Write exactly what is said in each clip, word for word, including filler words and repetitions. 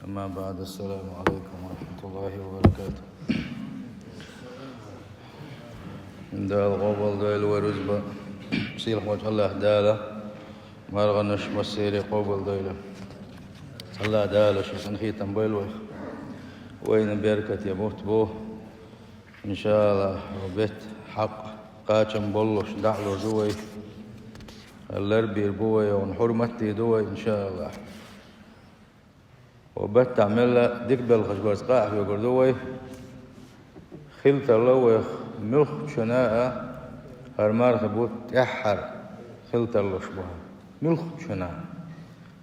أما بعد، السلام عليكم ورحمة الله وبركاته. Дала къобалдойла вай рузба, сийлахьволчу АллахӀ Дала марханаш массеран къобалдойла. АллахӀ Дала шен къинхетам бойла вайх. Вайна беркате бутт бу. ИншааллахӀ, бетта хьакъ кхачам боллуш дӀалур ду вай. Ларбийр бу вай, хьурмат дийр ду вай, иншааллахӀ. Ва баттахь мелла дика белхаш барца къа а хьоьгур ду вай. Хила тарло вайх муьлххачунна а хӀара марха бутт тӀаьххьара хила тарлуш бу. Муьлххачунна.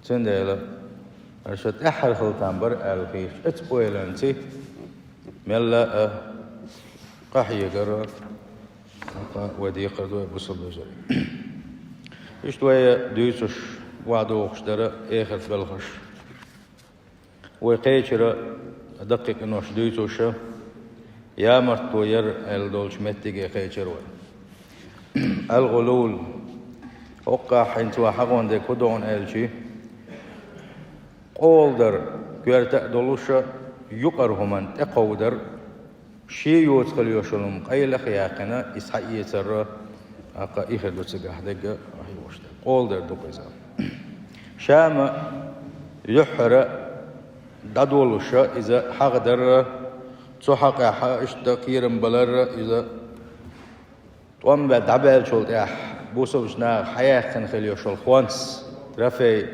Цундела аша тӀаьххьара хила там бара аьлла хеташ, оцу ойланца мелла а къахьегара, вай декхар ду вай бусалба вежарий. Иштта вай дуьйцуш, охьадохуш дара эхарт белхаш. Вай кхечира даккхий къинош дуьйцуша, ямартло яр аьлла долчу меттиге кхечира вай. Ал-гӀулул. ХӀокхахь хӀинца вай хьахош дерг хӀун ду аьлча, къола дар, коьрта а долуша, юкъара хӀуманна тӀекховдар, шен йоцу хила йолу хӀума къайлаха яьккхина, иза схьаэцар, тӀаккха и хир ду цигахь дерг, къола дар ду-кх иза. Ша ма юьххьара дӀадолуша иза хьахадар, цу хьакъехь иштта кхерам балар, иза тӀом баьлла дӀабаьллачул тӀаьхьа бусалбачу наха хьаяьккхина хила йолуш йолу хӀонс, трофей,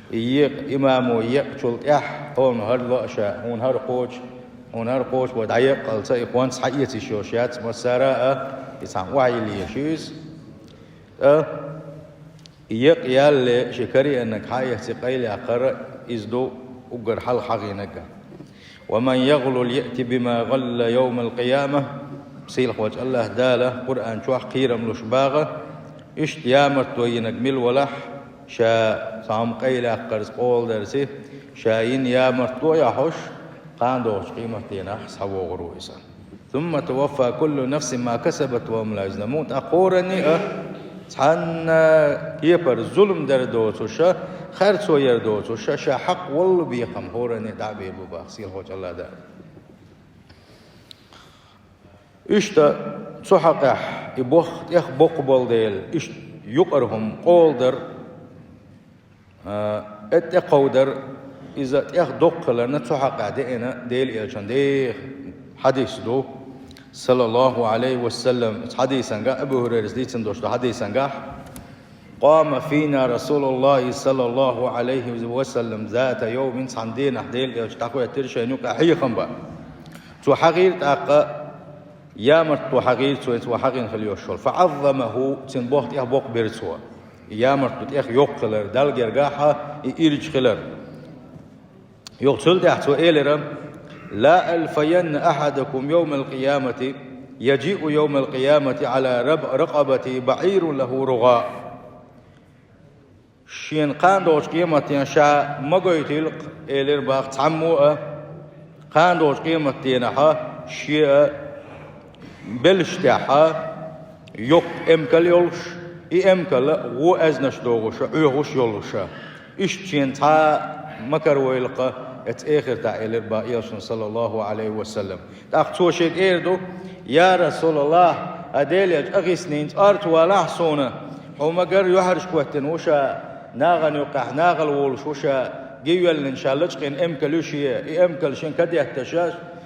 и екъа, имамо екъначул тӀаьхьа, хьуна хӀара ло ша, хьуна хӀара кхочу, хьуна хӀара кхочу бохуш дӀаекъалц и хӀонс схьаэца йиш йолуш яц массара а, и цхьаьна охьайилла езаш ю иза. ТӀаккха и екъа ялале шен караеанарг схьаэцча къайлаяккхар, иза ду уггар хьалха хьахийнарг. «Ва ман ягӀлул яъти бима гӀалла йовмал къиямах», сийлахьволчу АллахӀ Дала Къуръан чохь кхерам луш боху, иштта ямартло йинарг мила валахь, ша цхьа хӀума къайлаяккхарца, къола дарца, ша йина ямартло а яхьуш, кхана догӀучу къематдийнахь схьавогӀур ву иза. «Сумма туваффа куллу нафсин ма касабат ва хӀум ла юзламун». ТӀаккха хӀоранна а цхьанна кепара зулам дар доцуша, харцо яр доцуша, ша хьакъ волу бекхам хӀоранна а дӀа а бийр бу боху сийлахьволчу АллахӀ Дала. Иштта цу хьакъехь и боху тӀех боккха болу дела, иштта юкъара хӀума къола дар, а, тӀекховдар, иза тӀех доккха хиларна цу хьакъехь деана Делан Элчан деха хьадис ду, саллаллаху Ӏалайхи ва саллам. Оцу хьадисангахь, Абу ХӀурайрас дийцина долуш ду хьадисангахь: «Къома фина Расулуллахи саллаллаху Ӏалайхи ва саллам зата йовмин», цхьана денахь Делан Элча дӀахӀоьттира шайна юкъахь хьехам бан. Цо хьахийра тӀаккха, ямартло хьахийра цо, цо хьахийна хила йолуш йолу. «Фа Ӏаззамаху», цуьнан боху тӀех боккха бира цо. И ямартло тӀех йоккха хилар, Далла гергахь а и ирча хилар. Юха цул тӀаьхьа цо элира: «Ла алфаянна ахьадакум йовмал къиямати, яжиъу йовмал къиямати Ӏала раб-, ракъабати баӀирун лаху ругӀа». Шена кхана долчу къематдийнахь ша ма гойтийла-кх, элира боху цхьаммо а, кхана долчу къематдийнахь шен а белшаш тӀехь йоккха эмкал йолуш, и эмкал а вон аьзнаш догӀуша, Ӏоьхуш йолуша. Иштта шена цхьа а ма каравойла-кх оцу эхартахь, элира боху Элчано, саллаллаху Ӏалайхи ва саллам. ТӀаккха цо шега эр ду: «Я Расулаллах, хӀай Делан Элча, агӀиснийна, цӀарца валахь суна, хьо ма-гарра юьхьӀаьржа хӀоьттина ву ша, нахана юккъехь нахала волуш ву ша, гин йоьллина ша лачкъийна эмкал ю шен, и эмкал шен ка детташ,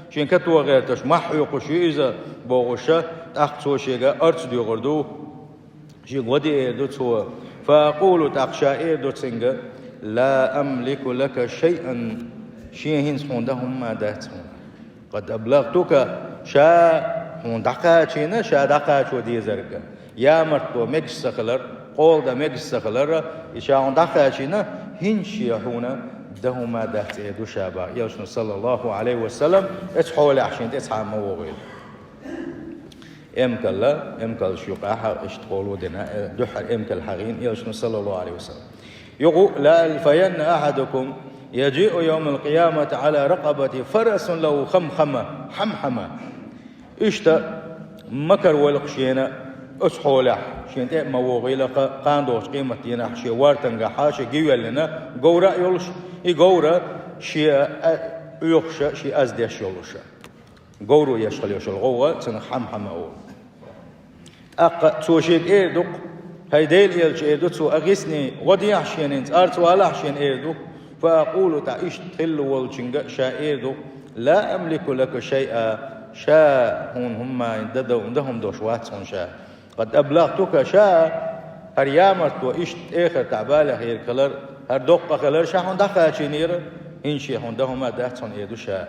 шен катоха гӀерташ, мохь хьоькхуш ю иза», бохуша, тӀаккха цо шега орца доьхур ду. Шега гӀо де эр ду цо. Фа акъулу, тӀаккха ша эр ду цуьнга: «Ла амлику лака шайъан», шен хӀинца хьуна дан хӀумма дац хьуна. «Къад аблагътука», ша хьуна дӀакхачийна, ша дӀакхачо дезарг. Ямартло мегаш ца хилар, къола дан мегаш ца хилар, и ша хьуна дӀакхачийна, хӀинца шен хьуна дан хӀумма дац, эр ду ша боху Элчано, саллаллаху Ӏалайхи ва саллам, оцу хьолехь шена тӀе цхьа а ма вогӀийла. Эмкалла, эмкалш юкъахь иштта къоло дина, э, дуьххьара эмкал хьахийна Элчано, саллаллаху Ӏалайхи ва саллам. Юха: «Ла алфаянна ахьадакум яжиъу йовмал къиямати Ӏала ракъабати фарасун лаху хамхама, хьамхьама». Иштта ма каравойла-кх шена оцу хьолехь, шена тӀе а ма вогӀийла-кх, кхана долчу къематдийнахь шен вартангахь, шен гин йоьллина говра а йолуш, и говра шен а, Ӏоьхуша, шен аз деш йолуша. Говро еш хила йолуш йолу гӀовгӀа цунах хьама-хьама а волу. ТӀаккха цо шега эр ду-кх: «ХӀай Делан элча, — эр ду цо, — агӀисни, гӀо дехьа шена, хӀинца арц валахьа шена», — эр ду. «Фа акъулу», тӀаккха иштта хилла волчуьнга ша эр ду: «Ла амлику лака шайъа», ша хьуна хӀумма дан, дан хӀума долуш вац хьуна ша. «Къад аблагӀтука», ша, хӀара ямартло иштта эхартахь балех ерг хилар, хӀара доккха хилар ша хьуна дӀакхачийнера, хӀинца ша хьуна дан хӀума дац хьуна, эр ду ша.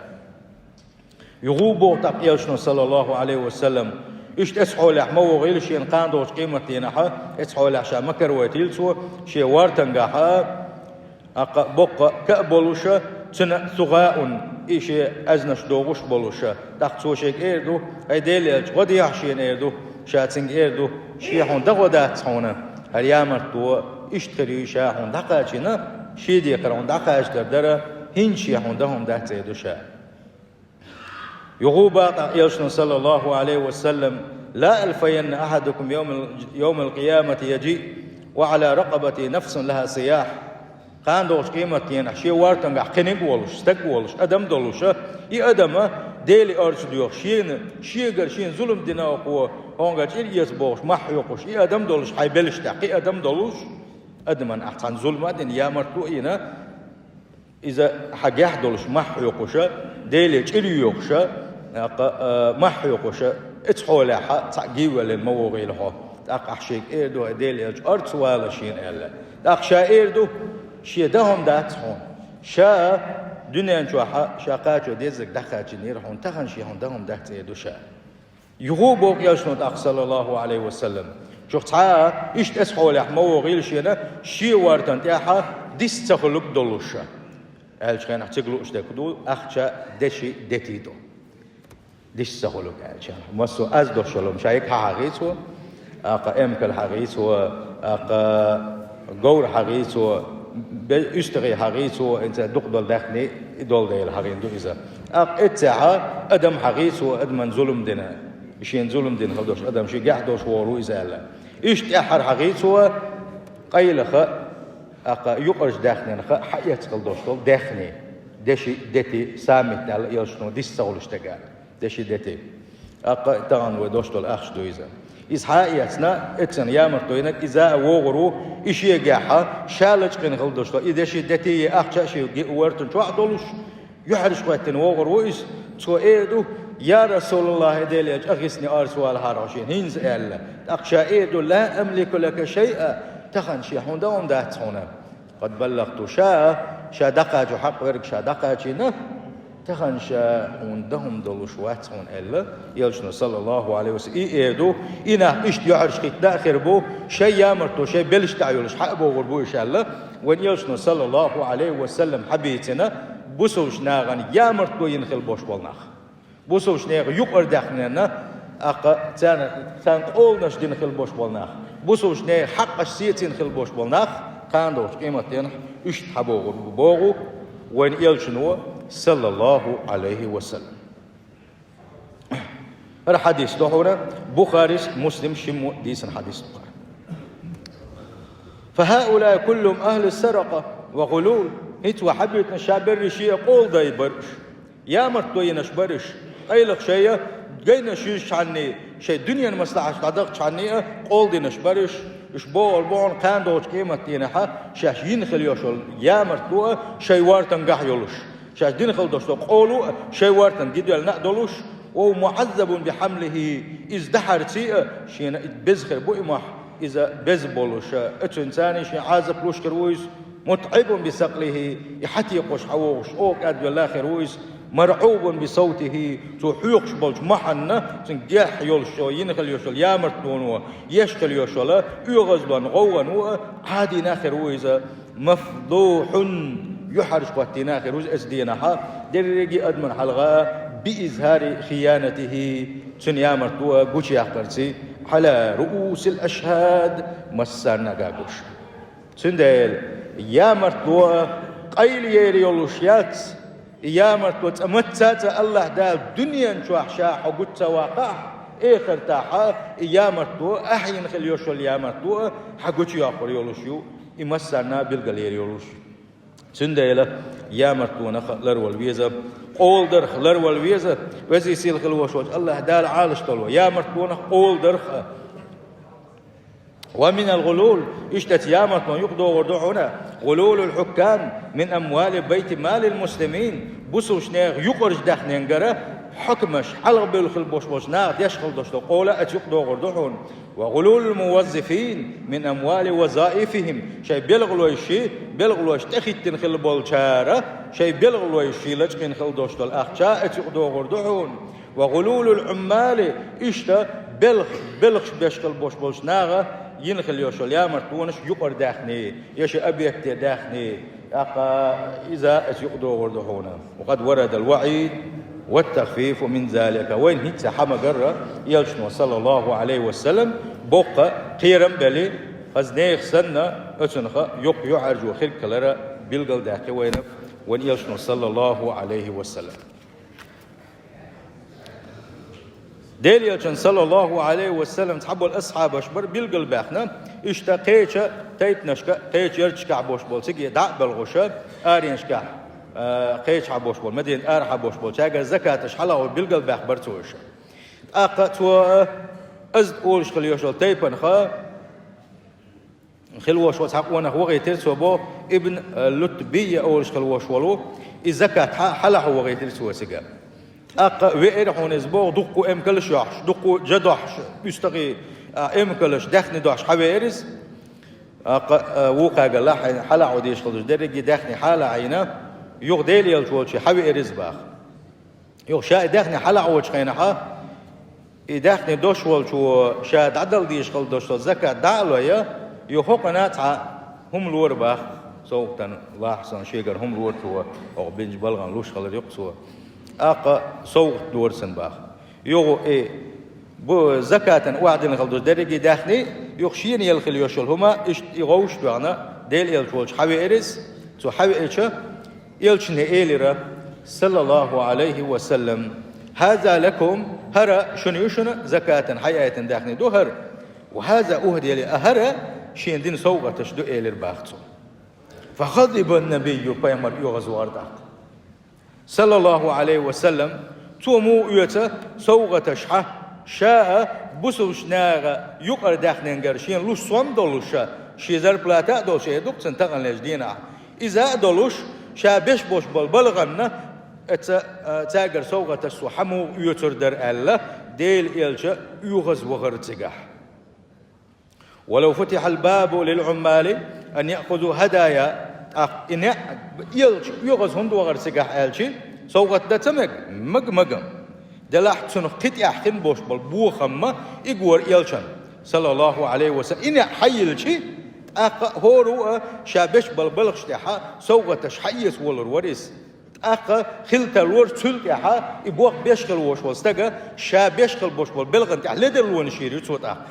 ЮхӀу боху тӀаккха элчано, саллаллаху Ӏалайхи ва саллам, иштта эцхьолехь ма вогӀийла шена кхана долчу къематдийнахьа, эцхьолехь ша ма каравайтийла цо, шен вартангахьа, тӀаккха боккха ка а болуша, цуьнан цу гӀаун и шен аьзнаш догӀуш болуша. ТӀаккха цо шега эр ду: «ХӀай Делан элча, гӀо дехьа шена», — эр ду, ша цуьнга эр ду: «Ша хьуна дан гӀо дац хьуна, хӀара ямартло иштта хир юй ша хьуна дӀакхачийна, шен декхар хьуна дӀакхачор дара, хӀинца ша хьуна дан хӀума дац», — эр ду ша. ЮхӀу боху тӀаккха элчано, саллаллаху Ӏалайхи ва саллам: «Ла алфаянна ахьадакум йовмал, йовмал къиямати яжиъ ва Ӏала ракъабатихи нафсун лаха сияхь». Кхана долчу къематдийнахь шен вартангахь кхиниг а волуш, стаг а волуш, адам а долуша, и адама Деле орца доьху, шена, шегара шена зулам дина оха, хьунгара чӀир эца бохуш, мохь хьоькхуш, и адам а долуш, хьайн белшаш тӀехь кхин адам а долуш, адамна ахь цхьана зулам а дина, ямартло а йина, иза хьан гехь долуш мохь хьоькхуша, Деле чӀир йоьхуша, тӀаккха, а, мохь хьоькхуша, эцхьолехьа цхьаъ гиввеллина ма вогӀийла хьо. ТӀаккха ахь шега эр ду: «ХӀай Делан элча, орца вала шена», — аьлла. ТӀаккха ша эр ду: «Ша дан хӀума дац хьуна. Ша дуьнен чохьа ша кхачо дезарг дӀакхачийнера хьуна, тахана ша хьуна дан хӀума дац», — эр ду ша. ЮхӀу боху элчано тӀаккха, саллаллаху Ӏалайхи ва саллам: «Шух цхьа а иштта эцхьолехь ма вогӀийла шена, шен вартан тӀехьа дис ца хуьлург долуша», — аьллачу хенахь цига лууш дерг ду ахча деши дети тӀо. Дис ца хуьлург аьллачу хенахь. Массо а аз дош йолу ша йиг хьан хьагӀийцо, тӀаккха эмкал хьагӀийцо, тӀаккха говр хьагӀийцо, бе-, уьстагӀий хьагӀийцо, хӀинца дукха долу даьхни и долу дела хьагӀийна ду иза. ТӀаккха эццехьа адам хьагӀийцо, адаман зулам дина, шена зулам дина хила долуш адам ши гехь долуш вогӀур ву иза аьлла. Иштта тӀаьххьара хьагӀийцо, къайлаха, тӀаккха юкъарчу даьхненаха хьаэцна хила долуш долу даьхни, деши дети, самит аьлла элчано, дис ца хуьлуш дерг а. Деши дети. ТӀаккха тахана вай дош долу ахча ду иза. Иза хьа а эцна, эццана ямартло йинарг иза а вогӀур ву, и шегахьа, ша лачкъийна хила долуш долу и деши дети а, ахча а шен ги-, вартан чохь а долуш, юьхьӀаьржа хӀоьттина вогӀур ву иза. Цо эр ду: «Я Расулаллах, Делан элча, агӀисни, орца валахьара хьо шена хӀинца», — аьлла. ТӀаккха ша эр ду: «Ла амлику лака шайъа», тахана ша хьуна дан хӀума дац хьуна. «Къад баллагӀту», ша, ша дӀакхачо хьакъ верг ша дӀакхачийна, тахана ша хьуна дан хӀума долуш вац хьуна аьлла, элчано, саллаллаху Ӏалайхи ва саллам, и эр ду, и нах иштта юьхьӀаьржа хӀиттина а хир бу, шайн ямартло шайн белшаш тӀехь йолуш хьа а богӀур бу уьш аьлла, вайн элчано, саллаллаху Ӏалайхи ва саллам, хьабийцина бусалбачу нахана ямартло йина хила болуш болу нах. Бусалбачу нехан юкъара даьхнина, тӀаккха царна, царна къоланаш дина хила болуш болу нах, бусалбачу нехан хьакъаш сецийна хила болуш болу нах, кхана долчу къематдийнахь уьш хьабогӀур бу боху вайн элчано, саллаллаху Ӏалайхи ва саллам. ХӀара хьадис ду хьуна, Бухарис, Муслим шиммо дийцина хьадис ду хӀара. «Фа хӀаулаи куллухум ахӀлу саракъа ва гӀулул». ХӀинца вай хьабуьйтина ша берриш а къола дай бара уьш. Ямартло йинарш бара уьш. Къайлаха шайн гайнаш юьзчхьанний, шайн дуьненан маслаӀаташ дӀадахчхьанний а къола динарш бара уьш. Уьш бохур бу хьуна кхана долчу къематдийнахьа шаьш йина хила йолуш йолу ямартло а шайн вартангахь йолуш. Шаьш дина хила долуш долу къола а шайн вартан гидоьллина а долуш, «ва хӀува муӀаззабун би хьамлихӀи», иза дахьарций а, шена и беза хир бу и мохь, иза беза болуша, оцуьнца шен Ӏазап луш хир ву иза, «мутӀибун би сакълихӀи», и хьатекхош хьавогӀуш, оха кӀадвелла хир ву иза, «марӀубун би савтихӀи», цо хьоькхуш болчу мохьанна, цуьнан гехь йолуш йолу, йина хила йолуш йолу ямартлоно, еш хила йолуш йолу оьгӀазлон, гӀовгӀано а Ӏадийна хир ву иза, «мафдухьун», юьхьӀаьржа хӀоттийна хир ву иза оцу дийнахьа, дерриге а адамна хьалха, «би изхӀари хиянатихӀи», цуьнан ямартло гучуяккхарций, «Ӏала руусил ашхӀад», массарна а гуш. Цундела ямартло къайла ер йолуш яц, и ямартло цкъа мацца а цкъа АллахӀ Дала дуьнен чохь ша хьо гучу ца ваккхахь, эхартахьа и ямартло, ахь йина хила йолуш йолу ямартло хьан гучуйоккхур йолуш ю, и массарна а билгал ер йолуш ю. Цундела ямартонах ларвала веза, къола дарх ларвала веза, везий сийлахь хила волчу АллахӀ Дала Ӏалашдолу, ямартонах, къола дарх а. Ва минал гӀулул, иштта цу ямартонах юкъадогӀур ду хьуна, гӀулулул хьуккам мин амвали байти малил муслимин, бусулбанех юкъарчу даьхненгара хьукмаш, хьалхабевлла хила болуш болчу наха деш хила долуш долу къола а цу юкъадогӀур ду хьуна. Ва гӀулулул муваззифин мин амвали вазаифихим, шайн белхалойши, белхалойш тӀехӀиттина хила болчара, шайн белхалойши лачкъийна хила долуш долу ахча а цу юкъадогӀур ду хьуна. Ва гӀулулул Ӏуммали, иштта белх-, белхаш беш хила болуш болчу наха йина хила йолуш йолу ямартонаш юкъара даьхни, я ши объекте даьхни, тӀаккха иза а цу юкъадогӀур ду хьуна. Ва къад варадал ваӀид ва тахфифу мин залика. Вайна хӀинцца хьан ма-гарра, Элчано, саллаллаху Ӏалайхи ва саллам, боккха кхерам а бели, хаза нехан санна, оцунах юкъ юьхьӀаьржо хирг хилар билгалдаьккхи вайна, вайн Элчано, саллаллаху Ӏалайхи ва саллам. Делан Элчанна, саллаллаху Ӏалайхи ва саллам, цхьаболу асхьабаш бара билгалбаьхна, иштта кхечу тайпанашка, кхечу ярташкахь болуш болу цига дӀа а белхуш, аренашкахь, а, кхечахьа болуш болу, Мадинат арахьа болуш болу, цаьргара закаташ хьалахьо билгалбаьхна бара цо уьш. ТӀаккха цо, а, Азд олуш хила йолуш йолу тайпанах хила волуш волу цхьа къонах вахийтира цо, боху, Ибн, а, Лутбийя олуш хила волуш волу, и закат хьа-, хьалахьо вахийтира цо цига. ТӀаккха веара хьуна иза, боху, дуккха а эмкалш йохьуш, дуккха а жа дохьуш, уьстагӀий, а, эмкалш, даьхни дохьуш хьавеара иза. ТӀаккха, а, вукхаьргара лахьийна, хьалахьо дезаш хила долуш дерриге а даьхни хьала а Ӏийна, юха Делан Элча волчу хьавеара иза, боху. Юха ша и даьхни хьалахьочу хенахьа, и даьхни долуш волчо ша дӀадала дезаш хила долуш долу закат дӀа а лой, юха хӀокхуьнан цхьа хӀума лора, боху, совгӀатана лахь санна, шегара хӀума лора цо, хӀокху бинчу балхана луш хилар юкъа цо. ТӀаккха совгӀат лора цунна, боху. Юха и бу-, закатана охьадина хила долуш дерриге а даьхни, юха шена елла хила йолуш йолу хӀума, иштта и гӀовшаш а доьгӀна, Делан Элча волчу хьавеара иза, цо хьавеача, Элчане элира, саллаллаху Ӏалайхи ва саллам: «ХӀаза лакум, хӀара шуна ю, шуна закатан хьаяийтина даьхни ду хӀара, ва хӀаза ухдия ли, а хӀара шена дина совгӀаташ ду», — элира, боху цо. Фахадибан-набийю, пайхамар оьгӀазвахара тӀаккха, саллаллаху Ӏалайхи ва саллам, цо муха оьцу совгӀаташ хьа, ша а бусулбанех юкъара даьхненгара шена луш сом а долуш, шен зарплата а долуш, эр ду-кх цунна таханлерчу дийнахь. Иза а долуш, ша беш болуш болу балханна, эца, а, цаьргара совгӀаташ цо хьан муха оьцур дара аьлла, Делан Элча оьгӀазвахара цигахь. «Ва лав футихьал бабу лил Ӏуммали ан яхузу хӀадая». ТӀаккха и неӀ Элча оьгӀаз хӀунда вахара цигахь аьлча, совгӀат дан ца мега? Мега, мега. Делахь цунах кхин тӀехь хин болуш болу бохамма и гора Элчанна, саллаллаху Ӏалайхи ва саллам, и неӀ хьайиллича, тӀаккха хӀора а ша беш болу балхаш тӀехьа совгӀаташ хьаэца волур вара иза. ТӀаккха хила тарлора цул тӀаьхьа и бох беш хила волуш волу стага ша беш хила болуш болу балхана тӀехь ледарлонаш йийр ю цо тӀаккха.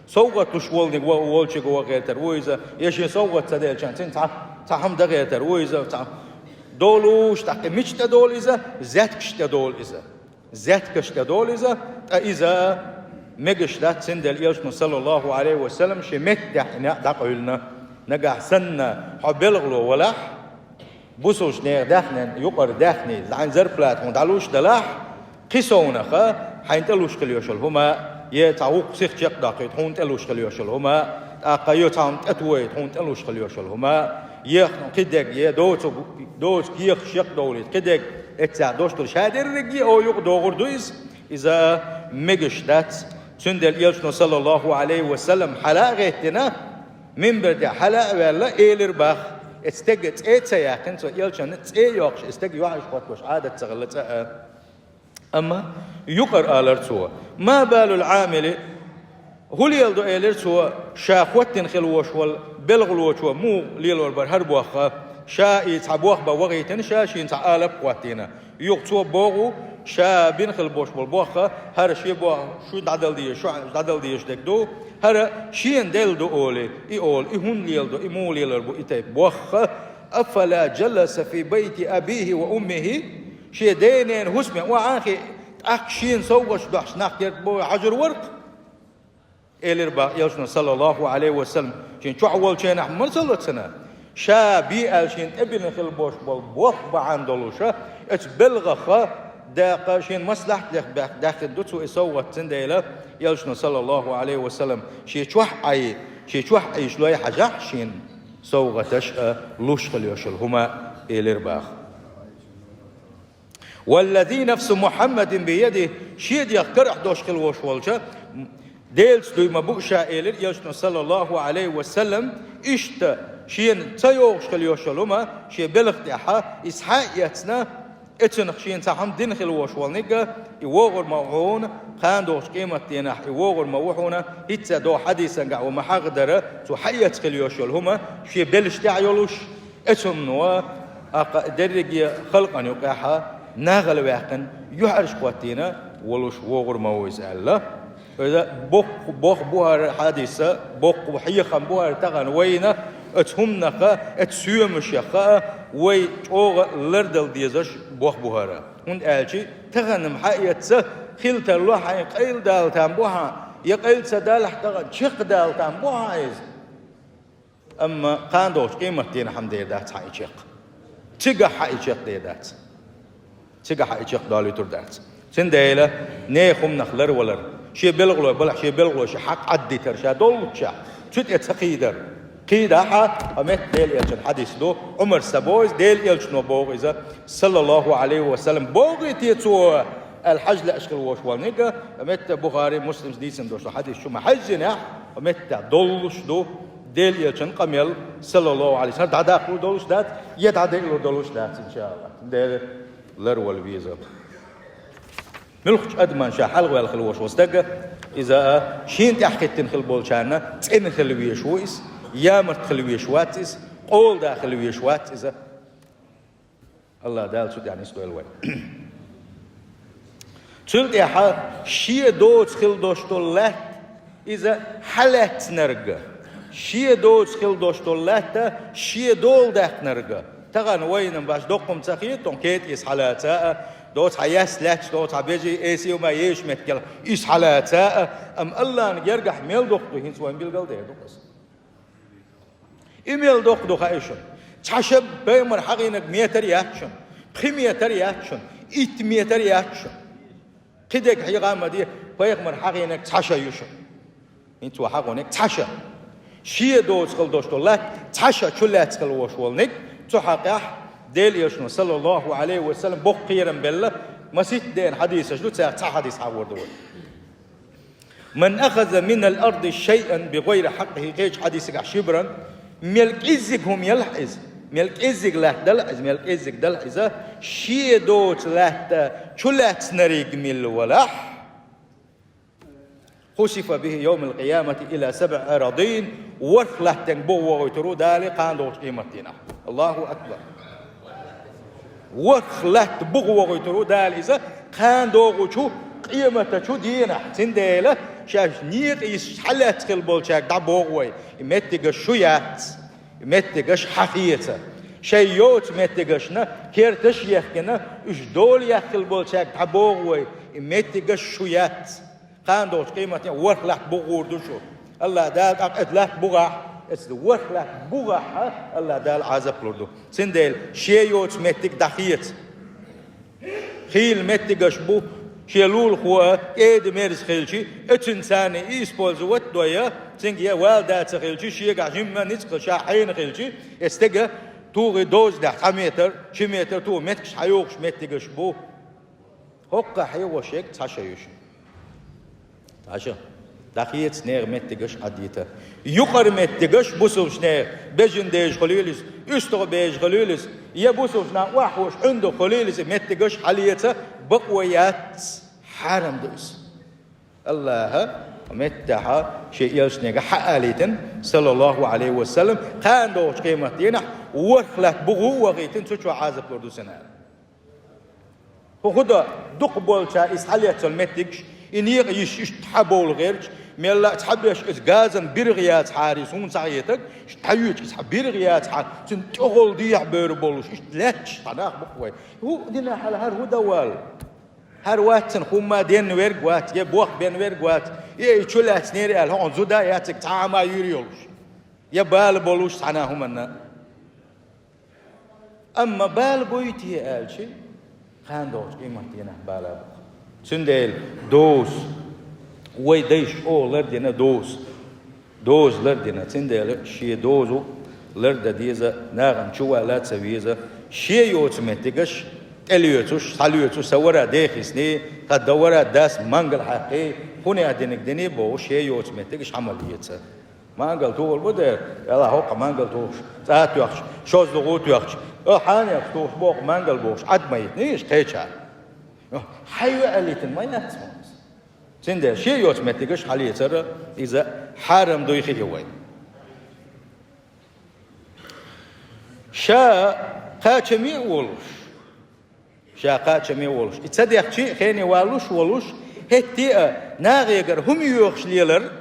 СовгӀат луш волниг во-, волчуьнга ван гӀертар ву иза, я шен совгӀат ца делча, цуьнан цхьа, цхьа хӀума дан гӀертар ву иза, цхьа долуш, тӀаккха мича тӀедолу иза, зеткаш тӀедолу иза. Зеткаш тӀедолу иза, ткъа иза мегаш дац, цундела Элчано, саллаллаху Ӏалайхи ва саллам, шен меттехь и неӀ дӀакъевлина. Нагахь санна хьо белхало валахь, бусулбанех даьхнина, юкъара даьхни, хьайн зарплата хьуна дӀалуш далахь, кхин совнаха хьайна тӀе луш хила йолуш йолу хӀума, я цхьа вукху сиха чекхдоккхуьйту хьуна тӀе луш хила йолуш йолу хӀума, тӀаккха я цхьа хӀума тӀетоуьйту хьуна тӀе луш хила йолуш йолу хӀума, я кхидерг, я доцург, доцург кехаш чекхдовлуьйту, кхидерг эццехь долуш долу, ша дерриге а юкъадогӀур ду иза, иза мегаш дац. Цундела Элчано, саллаллаху Ӏалайхи ва саллам, хьала а гӀеттина, минбар тӀехь хьала а ваьлла, элира боху, эцу стеган цӀе а ца яьккхина, цо Элчанна цӀе а йоккхуш, и стаг юьхьӀаьржа хӀоттош Ӏадат ца хилла цкъа а. Амма юкъара алара цо: «Ма балул Ӏамили, хӀун леладо, — элира цо, — ша хӀоттийна хила волуш волу белхалочо муха лелор бара хӀара бохха? Ша и цхьа бох бан вахийтина, ша шена цхьа алап а хӀоттийна». Юха цо боху: «Ша бина хила болуш болу бохха, хӀара шен бохха шу дӀадала дезаш, шу дӀадала дезаш дерг ду, хӀара шена делла ду олий, и олу, и хӀунда леладо, и муха лелор бу и тайпа бохха? Афала жаласа фи байти абихи ва уммихи? Шен ден-ненан хӀусаме охьа а хиъна, тӀаккха шена совгӀаташ дохьуш нах керта бохе хьажур вара-кх?» — элира боху Элчано, саллаллаху Ӏалайхи ва саллам. Шен чохь волчу хенахь ма ца ло цунна. ша бе аьлла шена тӀебиллина хила болуш болу болх бахьана долуша, оцу белхаха дакъа шена маслахьат леха баьхка даьккхина ду цо и совгӀат, цундела Элчано, саллаллаху Ӏалайхи ва саллам, шен чохь Ӏай, шен чохь Ӏийша лой хьажахь шена совгӀаташ а, луш хила йолуш йолу хӀума а, элира баха. «Валлази нафсу Мухьаммадин биядихи», шен дегӀ карахь долуш хила волуш волча Делаца дуй ма бу ша, элира Элчано, саллаллаху Ӏалайхи ва саллам, иштта шена ца йогӀуш хила йолуш йолу хӀума шен белха тӀехьа, иза хьа а эцна, эцунах шена цхьа хӀума дина хила волуш волниг а, и вогӀур ма ву хьуна, кхана догӀучу къематдийнахь и вогӀур ма ву хьуна, хӀинцца догӀу хьадисангахь вай ма хьахадара, цо хьаэца хила йолуш йолу хӀума шен белшаш тӀехь йолуш, Эцунна, аккха дерриге халкъана юкъехьа нахала ваьккхина, юьхьӀаьржа хӀоттийна волуш вогӀур ма ву иза аьлла. Иза боккха, боккха бу хӀара хьадиса, боккха хьехам бу хӀара тахана вайна, оцу хӀуманах а, оцу соьмашех а вай чӀогӀа лардала дезаш боккха бу хӀара. ХӀунда аьлча тахана-м хьаэца хила тарло хьайн къайладала там бу хьан, я къайла ца далахь тахана чекхдала там бу хьан иза. Амма кхана догӀучу къематдийнахь-м дер дац хьан и чекх. Цигахь хьан и чекх дер дац. Цигахь хьан и чекх долуьйтур дац. Цундела нехан хӀуманах ларвалар, шен белхалой балахь, шен белхалой шен хьакъ Ӏаддитар, ша доллуччехь, цу тӀе ца кхийдар. Кхийдахь а, хьо метта Делан Элчан хьадис ду, Ӏумарс ца боху иза, Делан Элчано боху иза, саллаллаху Ӏалайхи ва саллам, бохий те цо, аьлла хьажа лаьаш хила волуш волниг а, хьо метта Бухари, Муслимс дийцина долуш долу хьадис чу ма хьаьжжинехь, хьо метта доллуш ду, Делан Элчан къамел, саллаллаху Ӏалайхи ва саллам, дӀадаккхалур долуш дац, я дӀадайалур долуш дац, иншааллахӀ. Дела ларвала веза. Муьлххачу адаман ша хьалхаваьлла хила волуш волу стаг а, иза а, шена тӀаьхьахӀиттина хила болчарна цӀена хила везаш ву иза, ямарта хила везаш вац иза, къола да хила везаш вац иза. АллахӀ Дала цу тӀехь нисдойла вай. Цул тӀаьхьа шен доцу хила долуш долу латта иза хьалаьцнарг а, шен доцу хила долуш долу латта шен дола даьккхинарг а. Тахана вайна баш доккхум ца хета, тхуна кетӀа иза хьалаца а, доцу хьан яьсса лаьтташ, доцу хьан бежий эсий ма езаш меттигал иза хьалаца а, амма АллахӀна гергахь мел доккха ду, хӀинца вайна билгал дер ду иза. И мел доккха ду хаьий шуна? Цхьа ша пайхамар хьахийнарг метр яц шуна, пхи метр яц шуна, итт метр яц шуна. Кхидерг хьехам ма де, пайхамар хьахийнарг цхьа ша ю шуна. ХӀинца вай хьахийнарг цхьа ша. Шен доцу хила долуш долу латта цхьа ша чу лаьцна хила волуш волниг, цу хьакъехь Делан Элчано, саллаллаху Ӏалайхи ва саллам, боккха кхерам белла, масийтта дена хьадисаш ду, царах цхьа хьадис хьахор ду вай. «Ман ахаза минал арди шайъан би гӀайри хьаккъихӀи», кхечу хьадисагахь шибран, мел кӀеззиг хӀума елахь иза, мел кӀеззиг латта далахь иза, мел кӀеззиг далахь иза, шен доцу латта чу лаьцнариг милла валахь, «хусифа бихӀи йовмал къиямати ила сабӀи арадин», ворхӀ латтанга бухавогӀуьйтур ву Дала кхана догӀучу къематдийнахь. АллахӀу акбар! ВорхӀ латта бухавогӀуьйтур ву Дала иза кхана догӀучу къематачу дийнахь. Цундела шаьш некъа йисча хьалаьцна хила болчаьрга дӀабоху вай: и меттигаш шу яц, и меттигаш хьан хеца. Шайн йоцу меттигашна керташ а ехкина, уьш дола яьккхина болчаьрга дӀабоху вай: и меттигаш шу яц. Кхана догӀучу къематдийнахь ворхӀ латта бухур ду шу. АллахӀ Дала тӀаккха оцу латта бухахь, оцу ворхӀ латта бухахь а АллахӀ Дала Ӏазап лур ду. Цундела шен йоцу меттиг дӀахеца. Хийла меттигаш бу, шен лулахо а кӀеда-мерза хилча, оцунна царна и использовать а дой, цуьнга я вала да ца хилча, шегахь жимма ницкъ ша хьенан хилча, оцу стеган тухий дозанехь цхьа метр, ши метр тухий меттигаш хьайогӀуш меттигаш бу. ХӀокху хьехош ерг цхьа ша ю шуна. Цхьа ша. ДӀахеца нехан меттигаш Ӏадийта. Юкъара меттигаш бусалбачу нехан, бежана дезаш хуьлийла иза, уьстагӀа безаш хуьлийла иза, я бусалбачу наха охьахууш Ӏуьнда хуьлийла иза, меттигаш хьалеца бакъо яц, хьарам ду иза. АллахӀа меттахьа шен элчанега хьаалийтина, саллаллаху Ӏалайхи ва саллам, кхана догӀучу къематдийнахь ворхӀ латта буху а вахийтина, цу чохь Ӏазап лур ду цунна аьлла. ХӀу хӀу до, дукха болчара иза хьалецна меттигаш, и некъа йиш иштта хьабовла гӀерташ, мелла а цхьаберш иза газан биргӀа яцахьара иза хӀума ца хетарг, иштта хьаоьцуш иза хьан биргӀа яцахьара, цуьнан тӀехула дехьа бевр болуш, иштта лаьтташ цхьа нах бу-кх вай. ХӀу дина хьала, хӀара хӀу дан вала? ХӀара вац цунна хӀумма денна верг вац, я бох бен верг вац, я и чу лаьцнера аьлла, хьуна зуда а яц цига цхьа а хӀума юьйр йолуш. Я бала болуш цхьана хӀуманна. Амма бала буй те аьлча, хандолчу къематдийнахь бала бу. Цундела доза, вай дайша оха лардина доза, доза лардина, цундела шен доза лардан деза, нахана чу вала ца веза, шен йоцу меттигаш тӀелоьцуш, схьалоьцуш, сан вара дехисний, тхан дан вара дас мангал хьаькхий, хӀунех диниг диний бохуш, шен йоцу меттигаш хьамал еца. Мангал тухур бу дера, Дала хӀокху мангал тухуш, цӀа а тоьхча, шозлагӀа а тоьхча, а хьанех тухуш боху мангал бохуш, Ӏад ма йитинийша кхечара. Хьайве а литина ма яц хьуна. Цундела шен йоцу меттигаш хьалецара иза хьарам дуй хиъ вай. Ша кхачаме а волуш, ша кхачаме а волуш, и ца дехчий а хене валлуш а волуш, хӀетте а нахегара хӀума йоьхуш лелар,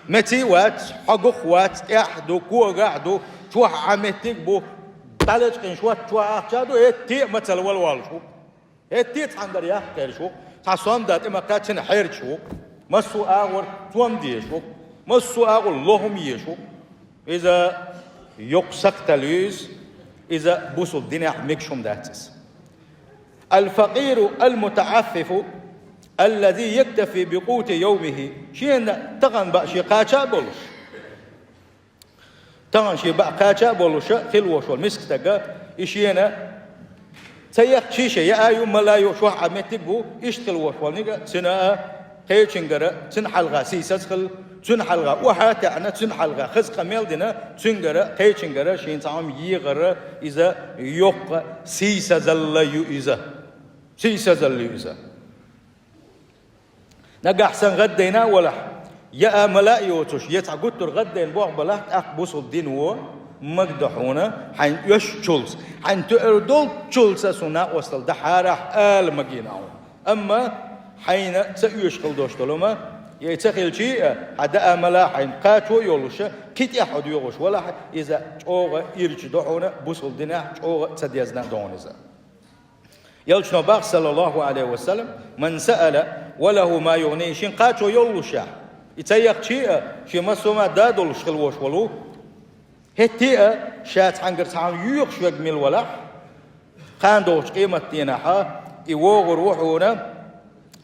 меций а вац, хьогах а вац, тӀехь а ду, когахь а ду, чохь а меттиг а бу, дӀалечкъина шот чохь ахча а ду, хӀетте а мацалла вала воллуш ву. ХӀетте а цхьаьнгара яккха кхераш ву, цхьа сом дан тӀе ма кхаьччина хьерчаш ву, массо а агӀор цом дезаш ву, массо а агӀор лохам езаш ву. Иза йоккха сакхталла ю иза, иза бусул динехь мегаш хӀума дац иза. الفقير المتعفف الذي يكتفي بقوت يومه. Шена тахана баа шен кхача а болуш, тахана шен баа кхача а болуша хила волуш волу миска стага, и шена ца яхчий ша яа ю, мала ю, шохь а меттиг а бу, иштта хила волуш волниг а, цуьнан а кхечуьнгара, цуьнан хьалха сийсаза хила, цуьнан хьалха охьа а таьӀна, цуьнан хьалха хаза къамел а дина, цуьнгара, кхечуьнгара шена цхьа хӀума ехара иза йоккха сийсазалла ю иза. Сийсазалла ю иза. Нагахь сан гӀаддайна а валахь, я а мала а йоцуш, я цхьа гуттар гӀаддайна болх балахь, тӀаккха бусул дино магадо хьуна, хьайна оьшучулца, хьайна тоьар долччулца суна накъосталла дахьарахь ала магийна хьуна. Амма хьайна ца оьшу хила долуш долу ма, я ца хилчий а, хьан даа мала хьайна кхачо а йолуша, кхин тӀехь хьо доьгӀуш валахь, иза чӀогӀа ирча до хьуна, бусул динехь чӀогӀа ца дезна а до хьуна иза. Элчано боху, саллаллаху Ӏалайхи ва саллам: «Ман саъала ва лаху ма югӀни», шен кхачо йоллушехь, и ца яхчий а, шен массо а ма да долуш хила волуш волу. ХӀетте а ша цхьаьнгара цхьа хӀума йоьхуш верг мила валахь, кхана догӀучу къематдийнахьа и вогӀур ву хьуна,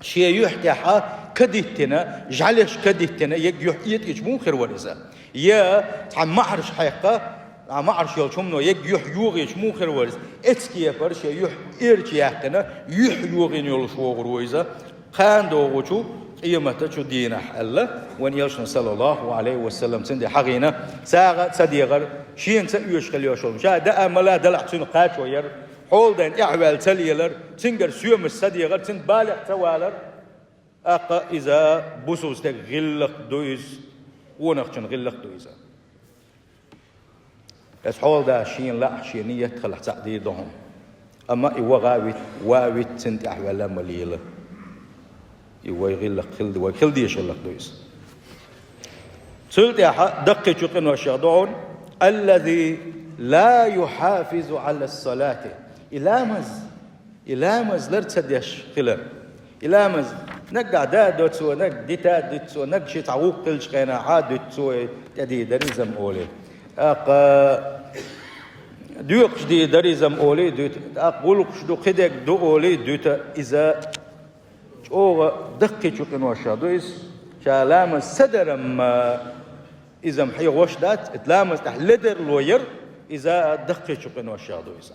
шен юьхь тӀехьа кадиттина, жӀаьлеш кадиттина, ерг юьхь этӀийча муха хир вара иза? Я цхьа маӀарш хьекха, а маӀарш йолчу хӀумано ерг юьхь йогӀийча муха хир вара иза? Эцкепара шен юьхь эрча яьккхина, юьхь йогӀийна йолуш вогӀур ву иза, кхана догӀучу къематачу дийнахь, аьлла, вайн элчано, саллаллаху Ӏалайхи ва саллам, цуьнан де хьагӀийна, сагӀа а ца дегӀар, шена ца оьшу хила йолуш волу, ша даа мала далахь цуьнан кхачо яр, хьоладайна тӀаьхьаваьлла ца лелар, цуьнгара соьмаш ца дегӀар, цуьнан балех ца валар, тӀаккха иза бусул стеган гӀиллакх ду иза, къонахчун гӀиллакх ду иза. Аса хьоладас шена лаахь, шен ниет хилахь, цхьаъ дийр ду хьуна. Амма и ваха а вита, ва а вита, цуьнан тӀаьхьаваьлла а ма лела. И вай гӀиллакх хила, вай хила дезаш гӀиллакх ду иза. Цул тӀаьхьа даккхийчу къиношех ду хьуна: «Аллази ла юхьафизу Ӏала ссалати». И ламаз, и ламаз лар ца деш хилар. И ламаз наггахь да а до цо, наг дита а дуьту цо, наг ши цхьа вукху хилчу хенахь а дуьту цо, тӀедийр дара иза-м олий. ТӀаккха доькъуш дийр дара иза-м олий дуьту, тӀаккха гӀуллакхаш ду, кхидерг ду олий дуьту, иза чӀогӀа даккхийчу къиношех ду иза, ша ламаз ца дарам, иза-м хьехош дац, и ламаз тӀехь ледарло яр, иза даккхийчу къиношех ду иза.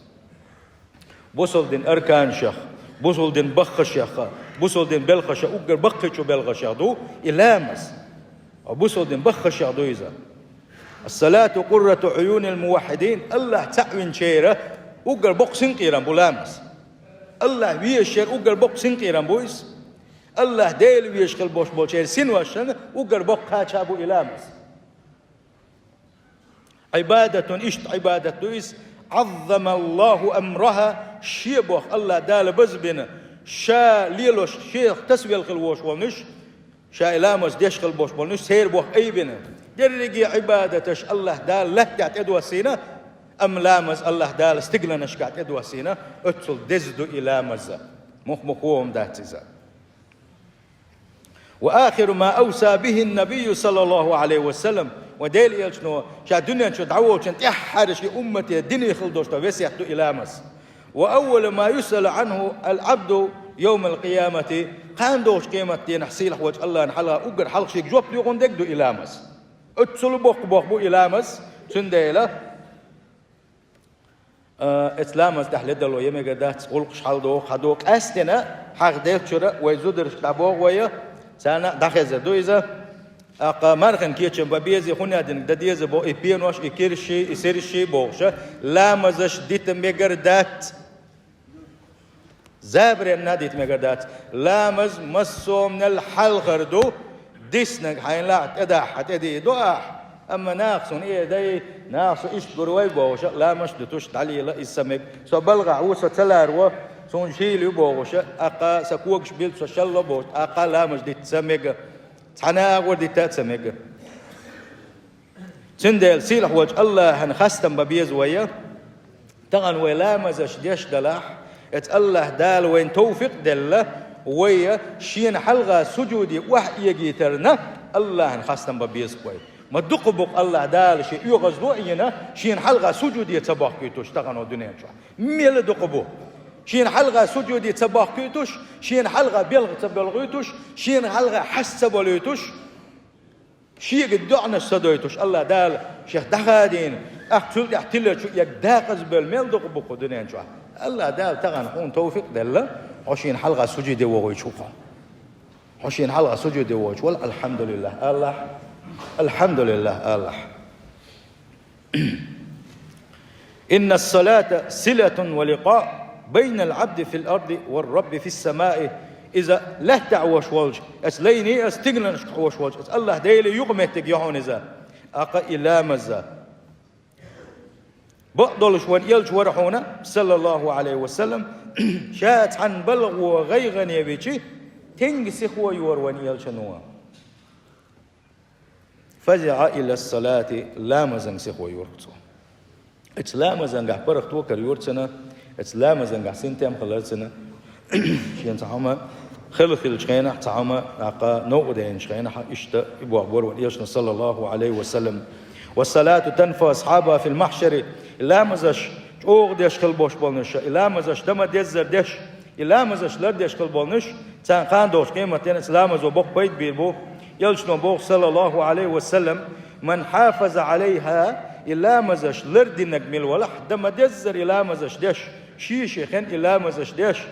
Бусалдин арканашех, бусалдин баххашех, бусалдин белхашех, уггар баккхийчу белхашех ду и ламаз. Бусалдин бусалдин баххашех ду иза. «Ас-салату къуррату Ӏуюнил муваххьидин», Аллахь цхьаъ винчеран уггар боккха синкъерам бу ламаз. Аллахь везачеран уггар боккха синкъерам бу иза. Аллахь Дела везаш хила болуш болчеран синошна уггар боккха кхача бу и ламаз. «Ӏибадатун», иштта Ӏибадат ду иза, «Ӏаззамаллаху амраха», шен боху Аллахь Дала базбина, ша лелош, шех тасавелла хила волуш волнуш, ша и ламаз деш хила болуш болнуш, церан боху айбина. Дерриге Ӏибадаташ Аллахь Дала лаьттехь тӀедоссийна, амма ламаз Аллахь Дала стигланашкахь тӀедоссийна, оццул деза ду и ламаз. Мух-мух хӀума дац иза. «Ва ахиру ма авса бихин набийю саллаллаху Ӏалайхи ва саллам», Вай Делан элчано ша дуьнен чу дӀаволлучун тӀаьххьара шен уммате дина хила долуш долу весет ду и ламаз. «وأول ما يسأل عنه العبد يوم القيامة». Кхана долчу къематдийнахь сийлахь волчу Аллахьан хьалха уггар хьалха шега жоп доьхун дерг ду и ламаз. Оццул боккха боху бу и ламаз, цундела А, эцу ламаз тӀехь ледало я мегар дац, гӀуллакхаш хьаладоху, хьадо къаьстина, хьагӀ делчуьра вай зударшка дӀабоху вай, царна а дӀахезар ду иза. ТӀаккха мархин кечам бан безе, хӀунда аьлла динарг дан деза боху, и пенош, и кирши, и сирши бохуша, ламазаш дита мегар дац. Забаренна дита мегар дац. Ламаз массомнал хьалхар ду, диснарг хьайна лаахь тӀедахьа тӀедийр ду ахь. Амма наха суна и эр дай, наха со иштта гур вай бохуша, ламазаш дутуш дӀалийла иза ца мега. Со балгӀахь ву, со ца ларо, суна шийла ю бохуша, тӀаккха сан когаш билла со шалла бохуш, тӀаккха ламазаш дита ца мега. Цхьана агӀор дита а ца мега. Цундела сийлахь волчу Аллахьан хастам бан беза вай. Тахана вай ламазаш деш далахь, эцу Аллахь Дала вайна товфикъ делла, вай шена хьалха сужуде охьаэгийтарна Аллахьан хастам бан беза вай. Ма дукха бу-кх Аллахь Дала шен оьгӀазло а йина, шена хьалха сужуде ца бохкуьйтуш тахана дуьнен чохь. Мела дукха бу. Шена хьалха сужуде ца бохкуьйтуш, шена хьалха белха ца белхуьйтуш, шена хьалха хьаста ца болуьйтуш. Шега доӀанаш ца дойтуш, Аллахь Дала шех дӀахадийна, тӀаккха цул тӀаьхьа тилла чу эгна дакъаза бевлла мел дукха бу-кх дуьнен чохь. Аллахь Дала тахана хьуна товфикъ делла, хьо шена хьалха сужуде вогӀуьйтуш ву-кх хьо. Хьо шена хьалха сужуде вогӀуьйтуш вала, алхьамдулиллахӀ алахь, алхьамдулиллахӀ алахь. «إن الصلاة صلة ولقاء بين العبد في الأرض والرب في السماء». Иза лаьттахь волуш волчу, эцу лайне а, стигланашкахь волуш волчу, эцу Аллахь Деле юкъаметтиг ю хьуна иза. ТӀаккха и ламаз. Бакъдолуш вайн элча вара хьуна, саллаллахӀу Ӏалайхи ва саллам, ша цхьана балгӀо гӀайгӀане вичи, тенга сихо йора вайн элчано. «فزع إلى الصلاة», ламазан сихо йора цо. Эцу ламазангахь паргӀато карайора цунна, эцу ламазангахь синтем хилира цунна. Шена цхьа хӀума хала хиллачу хенахь, цхьа хӀума тӀаккха новкъа деанчу хенахь, иштта и боху бора вайн элчано, саллаллахӀу Ӏалайхи ва саллам. «والصلاة تنفع أصحابها في المحشر». И ламазаш чӀогӀа деш хила болуш болнуш, и ламазаш дан ма-деззара деш, и ламазаш лардеш хила болнуш, царна кхана долчу къематдийнахь ламазо боккха пайда бийр бу. Элчано боху, саллаллахӀу Ӏалайхи ва саллам: «من حافظ عليها», и ламазаш лардинарг мила валахь, дан ма-деззара и ламазаш деш, шен-шен хенахь и ламазаш деш,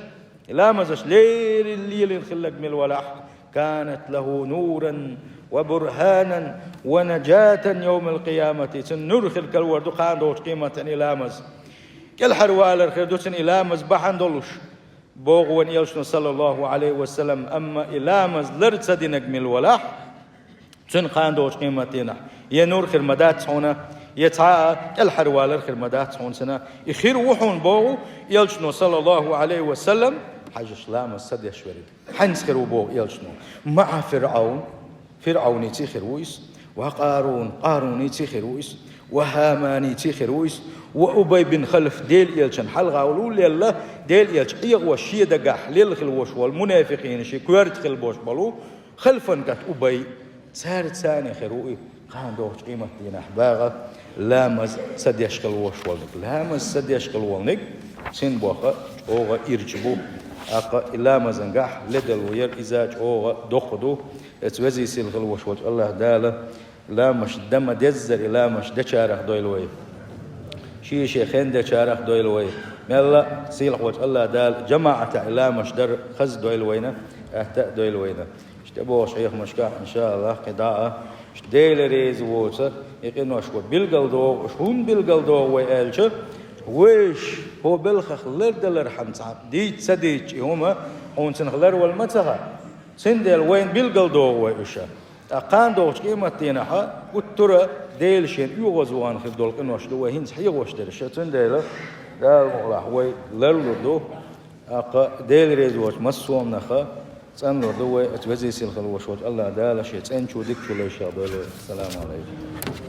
и ламазаш леррина лелийна хилларг мила валахь, «كانت له نورا وبرهانا ونجاة يوم القيامة». Цунна нур хир карор ду кхана долчу къематдийнахь и ламаз. КӀелхьарвалар хир ду цунна и ламаз бахьана долуш, боху вайн элчано, саллаллахӀу Ӏалайхи ва саллам, амма и ламаз лар ца динарг мила валахь, цунна кхана долчу къематдийнахь я нур хир ма дац хьуна, я цхьа а кӀелхьарвалар хир ма дац хьуна цунна. И хир ву хьуна боху элчано, саллаллахӀу Ӏалайхи ва саллам, хьажаш ламаз ца деш верг. Хьаьнца хир ву боху элчано? МаӀа ФирӀавн, ФирӀавнеций хир ву иза, ва Къарун, Къарунеций хир ву иза, ва Хаманеций хир ву иза, ва Убай бин Халаф, Делан элчанна хьалха волу лелла, Делан элча хьехош шен дагахь лелла хила волуш волу мунафикъинаш, коьрта хила болуш болу Халафан кӀант Убай, цаьрца цхьаьна хир ву и. Кхана долчу къематдийнахь багӀа ламаз ца деш хила волуш волниг. Ламаз ца деш хила волниг, цуьнан боху, чӀогӀа ирча бу. ТӀаккха и ламазангахь ледало яр иза чӀогӀа доккха ду. Эцу везий сийлахь хила волуш волчу Аллахь Дала ламазаш дан ма-деззара и ламазаш дечарах дойла вай. Шен-шен хенахь дечарах дойла вай. Мелла а сийлахь волчу Аллахь Дала жамаӀатехь и ламазаш дар хаза дойла вайна, атта а дойла вайна. Иштта бохуш хьехамашкахь, иншааллахӀ, кхин дӀа а, иштта Дела реза воцу и къинош вай билгал догӀу, уьш хӀунда билгал догӀу вай аьлча, вайша хӀокху белхах лардалархьама цхьаъ дийца ца дийцча и хӀума, хьуна цунах ларвала ма ца хаьа. Цундела вайна билгал догӀу вай уьш. Ткъа кхана долчу къематдийнахь гуттара а Дела шена оьгӀазвахана хир долу къинош ду вай хӀинца хьехош дерш. Цундела Дала мукъалахь вай ларлур ду. ТӀаккха Дела реза воцу массо а хӀуманах цӀанлур ду вай, оцу везий сийлахь хила волуш волчу Аллахь Дала шен цӀеначу дикачу лайшех дойла вай. Ассаламу Ӏалайкум.